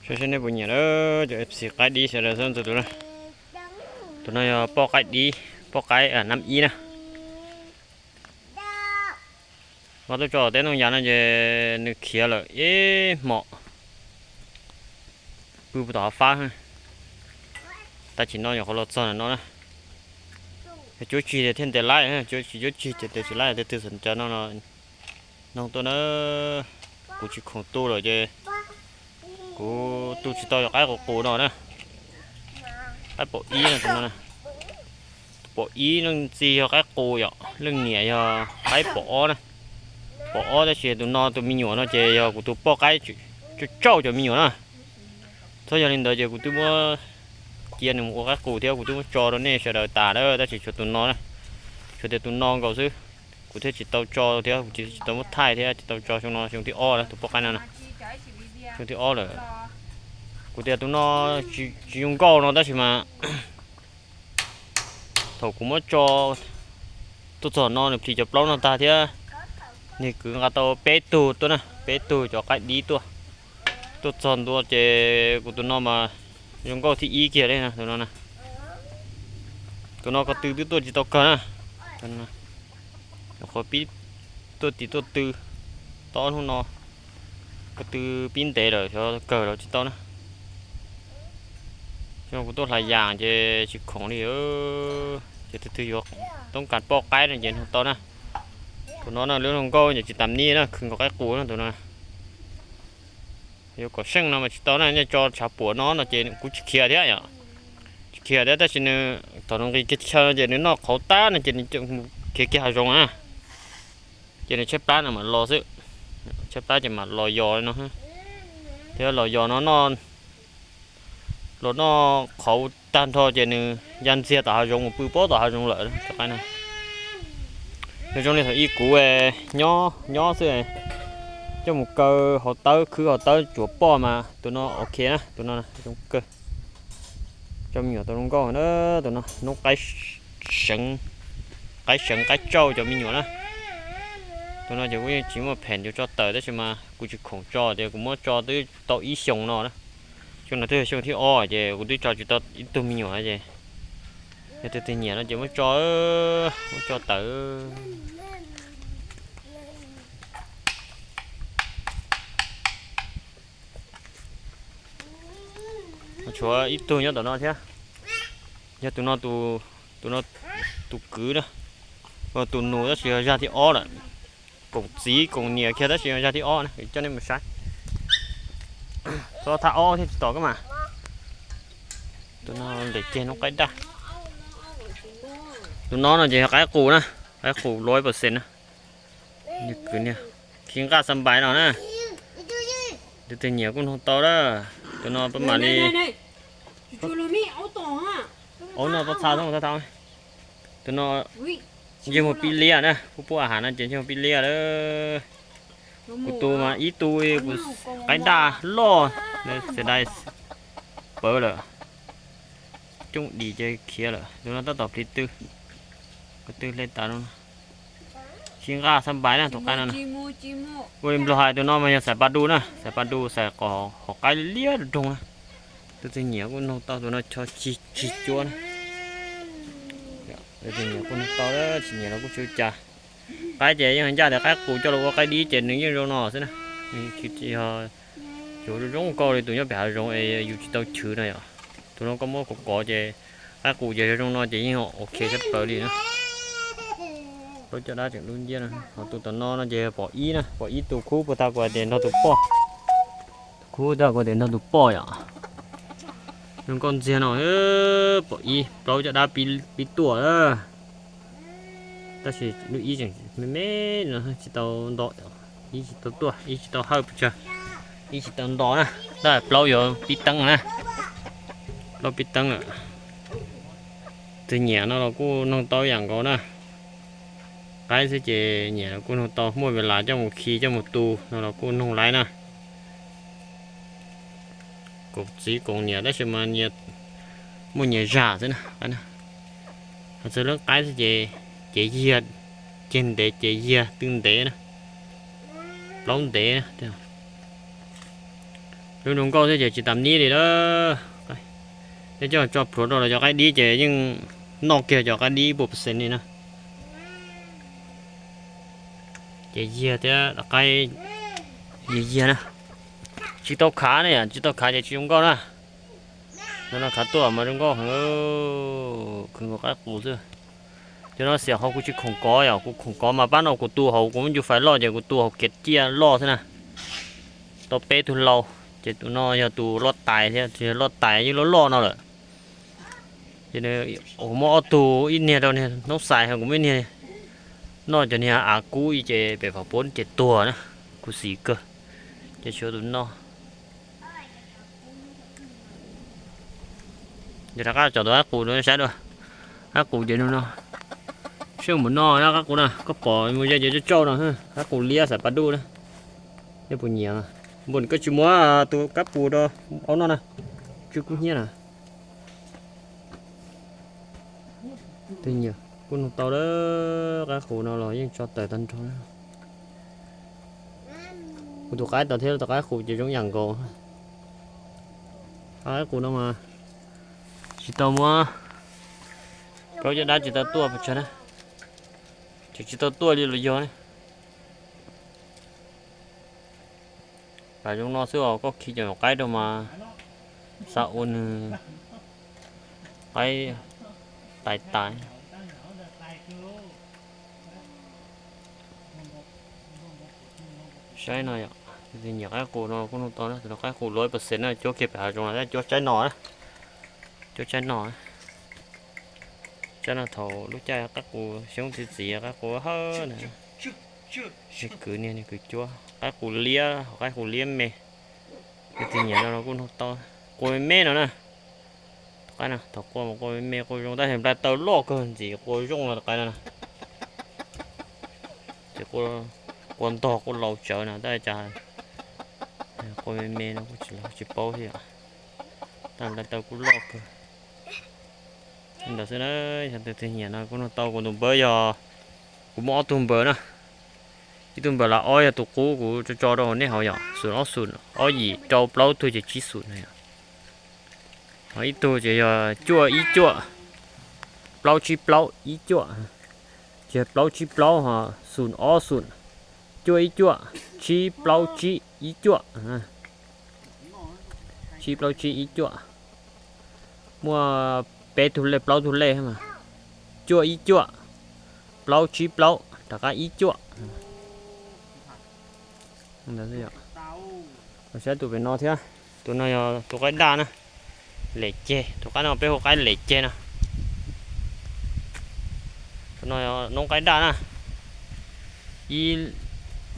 Saib nej puas nyiam na, cov F C qaib dib sawv daws txhua tus na. Tus no yog poj qaib dib, poj qaib nab ib na. Mas tuaj tso teb ntoo yas no ces nws khiav lawm ib hmos, pw puag tom hav fab. Tag kis no nyuam qhuav los txog ntawm no na. Yog cuab tsig thiaj ntes laib, tsis cuab tsig ces ntes tsis laib, tus twg xav ncaws no los noog tuaj na. Kuv tsis khoom tu lawm ces kuv tu tsis tau cov qaib qus qus no na. Qaib pom ib no, tus no na. Pom ib leej txiv yog qaib qus yom, leej niam yog qaib pom ob na. Pom ob tab sis tus no tus me nyuam no ces yog kuv tus poj qaib tsauj cov me nyuam na. Txhob yog li ntawd ces kuv twb muab cia nws mus ua qaib qus thiab kuv twb muab tso rau nej sawv daws tas lawm tab sis tshuav tus no na. Tshuav tias tus no nkaus xwb, kuv thiaj tsis tau tso thiab kuv tsis tau muab thaij thiab tsis tau tso xyoo no xyoo thib ob lawm tus poj qaib no na. Xyoo thib ob lawm. Kuv tias tus no tsis zoo nkauj no tab sis mas thaum kuv muab tso tuaj txog no nws plhis cov plaub no tag thiab. Nws kwv nqa tau peb tug tuaj na, peb tug cov qaib dib tuaj. Tuaj txog ntua ces kuv tus no mas zoo nkauj thib ib kiag li tus no na. Tus no ko tw twb tuaj tsis tau kawg na. Nyuam qhuav pib tuaj tim tuaj tw tau ob hnub no, ko tw pib ntev lawm xyov kawg los tsis tau na. Xyoo kuv tuaj hlais yas ces tsis khoom li. Ces tus twg yuav toob kas poj qaib no ces nug tau na. Tus no na lub hluas nkauj ces tsis tas nij na, khwv nkaus qaib qus na tus no. Yuav kom seej no mas tsis tau na, nej tso tshav puam no no ces kuv tsis khiav thiab yom. Tsis khiav thiab tab sis nws thaum nws nqis kiag chaw ces nws noj qhauv tag no ces nws khiav kiag hav zoov na. Ces nws tshaib plab no mam los xwb. Tshaib plab ces mam los yos no. Thiab los yos no, los noj qhauv tag nrho ces nws ya ntxiag tom hav zoov mus pw pob tom hav zoov lawm cov qaib no. Nws zoo li thaum ub kuv nyob nyob xwb, coj mus kaw hauv tawb khwb hauv tawb tsuav poj mas tus no ok na, tus no zoo kawg. Cov me nyuam tau zoo nkauj na, tus no noob qaib seev, qaib seev qaib tsauj cov me nyuam na. Tus no ces kuv yeej tsis muaj phem yuav tso tawm tab sis mas kuv tsis khoom tso tias kuv muab tso twb tau ib xyoos no na. Xyoo no twb yog xyoo thib ob ces kuv twb tso tsis tau ib tug me nyuam ces yog tus twg nyiam no ces muab tso, muab tso tawm. Tshuav ib tug nyob tom no thiab, yog tus no, tus no tus kwv na, tus nus tab sis yog zaj thib ob lawm. Koom txiv koom niam kiag tab sis yog zaj thib ob na, coj nej mus saib. Txhob thab ob thiaj tsis tom kab mas. Tus no lem ceg noob qaib daj. Tus no no ces yog qaib qus na, qaib qus lua ib percent na. Kwv niag khi nqaj xab npais no na. Tus twg nyiam kuj noog tau lawm. Tus no pab mam li, aub no pab txha thab. Tus no ntsej muag pib liab na, kuv pub a has no ces ntsej muag pib liab lawm. Kuv tus mas ib tug kuv qaib daj loj, xia dai pawv lawm. Coob dim ces khiav lawm, tus no tab tom plhis tw. Ko tw hle tas no. Khi nqaj xab npais na tus qaib no na. Ua li nplog hais tus no mas yog xaiv pas du na, xaiv pas du xaiv qos hauv qaib liab roog na. Tus twg nyiam kuj noog tau, tus no cho tsis cuab na. Tus twg nyiam kuj noog tau, tsis nyiam los kuj tsis ua cas. Qaib ces yeej ncaj tias qaib qus coj los ua qaib dib ces nws yeej zoo no xwb na. Nws tsis yog cuav zoo zoo nkauj li tus nyob pem hav zoov es yus tsis tau chwv no yom. Tus no koj muab kov kov ces qaib qus ces zoo zoo no ces yeej ok tshaj plaws li na. Plaub caj dab tseem dub nciab no, ho tus tom no no ces pom ib na, pom ib tus khub puag ta kuv hais tias nrog tus poj. Tus khub ta kuv hais tias nrog tus poj yom. Zoo nkauj ntxiag no, pom ib plaub caj dab pib tuaj. Tab sis lub ib tseem me me no tsis tau nto, ib tsis tau tuaj, ib tsis tau hawj pes tsawg, ib tsis tau nto na. Tab plaub yuav pib teeb na, plaub pib teeb lawm. Tus nyiam no los kuj noog tau ib yam nkaus na. Qaib xwb ces nyiam los kuj noog tau, muaj ves las coj mus khi coj mus tu no los kuj noog laiv na. Koom txiv koom niam tab sis mas nyias muaj nyias zag xwb na. Hos txog lub qaib xwb ces, ces yiag, ceg ntev ces yiag tw ntev na, plaub ntev na. Lub zoo nkauj thiab ces tsis tas nib li lawm. Thiab coj tso plhuav rau los cov qaib dib ces yeej noj kiag cov qaib dib ib puas percent li na. Ces yiag thiab qaib, yiag yiag na. Tsis tau khav ne yom, tsis tau khav ces tsis zoo nkauj na. No no khav tuaj mas zoo nkauj heev. Khwv nkaus qaib qus xwb. Cov no xiam hauv kuv tsis khoom kov yom, kuv khoom kov mas pab no kuv tu hauv kuv muab ncu fais loj ces kuv tu hauv kev ciaj loj xwb na. Tau peb tug lau, ces tus no yog tus loj tais thiab, tus loj tais yeej loj loj no lawm. Ces kuv muab ob tug, ib niag rau niag noob xais, kuv muab ib niag noj cov niag av kub ib ces pem pham puab ces tuag na, khuv xim kawg. Ces tshuav tus no. Ces rov qab cov tus qaib qus no saib dua. Qaib qus ces no no. Seb mus no na qaib qus na, koj pom mus ze ces tsauj tsauj no, qaib qus liab xav pas duj na. Nej puas nyiam? Npun koj tsis muab tus kab pus rau aub noj na, tsw kub hnyiab na. Twg nyiam kuj nug tau lawm, qaib qus no los yeej tso tawm tag nrho na. Kuv tus qaib tau thiab tus qaib qus ces zoo yam nkaus. Qaib qus no mas tsis tau muab plaub caj dab tsis tau tuaj pes tsawg na, ces tsis tau tuaj li los yog ne. Pam zoo no xwb os, koj khi cov qaib rau mas xav ua nws qaib tais tais. Saib no yom, tus nyiam qaib qus no kuj nug tau na, tus no qaib qus loj ib percent na, cuab kiag pem hav zoov no, cuab tsaib no na, cuab tsaib no. Tsaib no thaum lub caij qaib qus xyoob txiv txiv qaib qus hawb na. Nws kwv niag nws kwv cuab qaib qus liab, qaib qus liab me. Tus nyiam no kuj nug tau, qua me me no na. Tus qaib no thaum qua mas qua me me qua zoo tab sis nplai taw loj kawg ntxim qua zoo no tus qaib no na. Ces qua ntog qua laus tsawv no tab cas qua me me no kuj tsis paub thiab. Tab nplai taw kuj loj kawg. Ntawd xwb na, yog tus twg nyiam no kuj nug tau, kuv tus npawb yog, kuv muaj ob tug npawb na. Ib tug npawb las ob yog tus qub kuv tso tso rau hauv nej hauv yom, xum ob xum ob yim rau plaub tug ces tsib xum na yom. Ho ib tug ces yog cuaj ib cuaj, plaub tsib plaub ib cuaj, ces plaub tsib plaub ho xum ob xum, cuaj ib cuaj, tsib plaub tsib ib cuaj, tsib plaub tsib ib cuaj. Muaj peb tug lej plaub tug lej mas, cuaj ib cuaj, plaub tsib plaub rov qab ib cuaj. Saib tus pem no thiab, tus no yog tus qaib daj na, lem ceg, tus qaib no peb hu qaib lem ceg no. Tus no yog noob qaib daj na, ib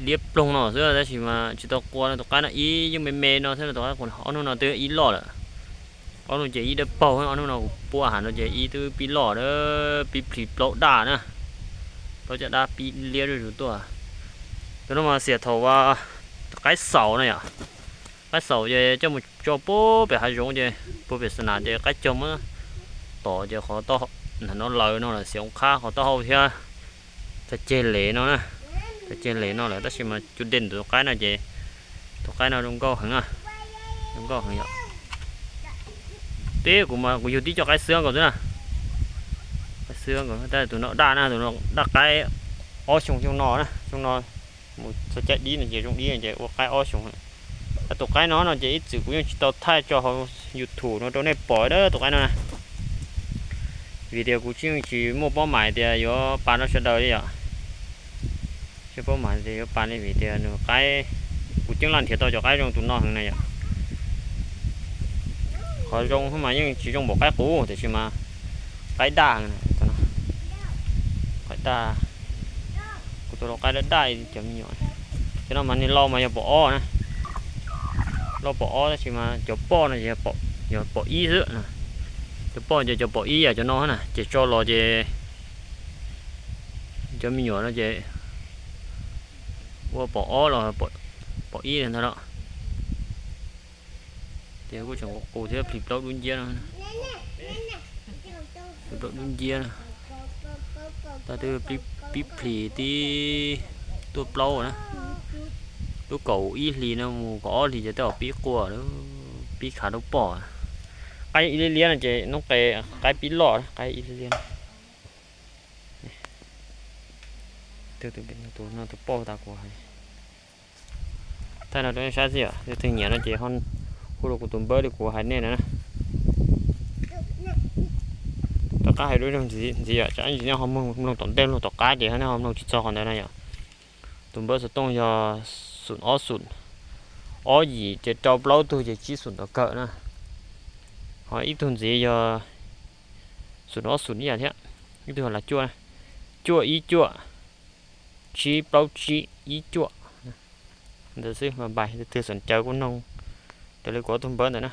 liab ploog no xwb tab sis mas tsis tau qua no, tus qaib no ib yeej me me no xwb, tus qaib qus ob hnub no twb ib loj lawm. Ob hnub ces ib dawb paug, ob hnub no kuv pua hav no ces ib twb pib loj, pib plhis plaub daj na, plaub caj dab pib liab zuj zus tuaj. Tus no mas xiam thaum qaib xaus na yom. Qaib xaus ces coj mus tso puag pem hav zoov ces puag pem xa nas ces qaib cog muab tom ces qhov, no lawv no lawm xiam qab qhov taub hau thiab. Txog ceg lev no na, txog ceg lev no lawm tab sis mas cua dej ntawm tus qaib no ces tus qaib no zoo nkauj heev na, zoo nkauj heev yom. Teb kuv mas kuv yug tib co qaib xwb nkaus xwb na, qaib xwb nkaus tab tus no daj na, tus no daj qaib ob xyoo xyoo no na, xyoo no mus txog caij dib no ces zoo dib no ces ua qaib ob xyoo. Tab tus qaib no no ces ib txwm kuv yeej tsis tau thaij tso hauv YouTube no rau nej pom tus qaib no na. Vim tias kuv tseem tsis muaj paub mais tias yuav pas rau sawv daws li yom. Tsis paub mais tias yuav pas li vim tias nws qaib, kuv ceeb laj nrhiav tau cov qaib zoo tus no heev na yom. Qhov zoo mas yeej tsis zoo npaum qaib qus tiam sis mas qaib daj, qaib daj, kuv tus lau qaib daj daj cov me nyuam. Cov no mas niag lau mas yog pom ob na, lau pom ob tab sis mas cov poj no ces yog pom ib xwb. Cov poj ces cov pom ib yam cov no na ces tso los ces cov me nyuam no ces ua pom ob los pom ib ntag los. Ces kuj tseem qus thiab plhis plaub dub nciab no, plhis plaub dub nciab no. Tab twb pib plhis tib tuaj plaub na. Lub kaum ib hlis no mus kaum ob hlis ces tej zaum pib quaj, pib khav lub poj. Qaib ib liab liab no ces noob qes qaib pib loj, qaib ib liab liab. Tus poj tas kuv hais. Thaij no rau nej saib xwb yom, leej twg nyiam no ces hu rau kuv tus npawb li kuv hais nej no na. Tom qab hais lub ntxiv yom, tsam ntsis nej ho mloog tom ntej mloog tom qab ces nej ho mloog tsis txog qhov ntawd na yom. Tus npawb xov tooj yog xoom ob xoom, ob yim ces rau plaub tug ces tsib xoom tom kawg na. Ho ib tug ntxiv yog xoom ob xoom ib yam thiab, ib tug yog las cuaj, cuaj ib cuaj, tsib plaub tsib ib cuaj. Ntawd xwb, mas npais leej twg xom caw kuj noog raws li kuv ob tug npawb ntawd na.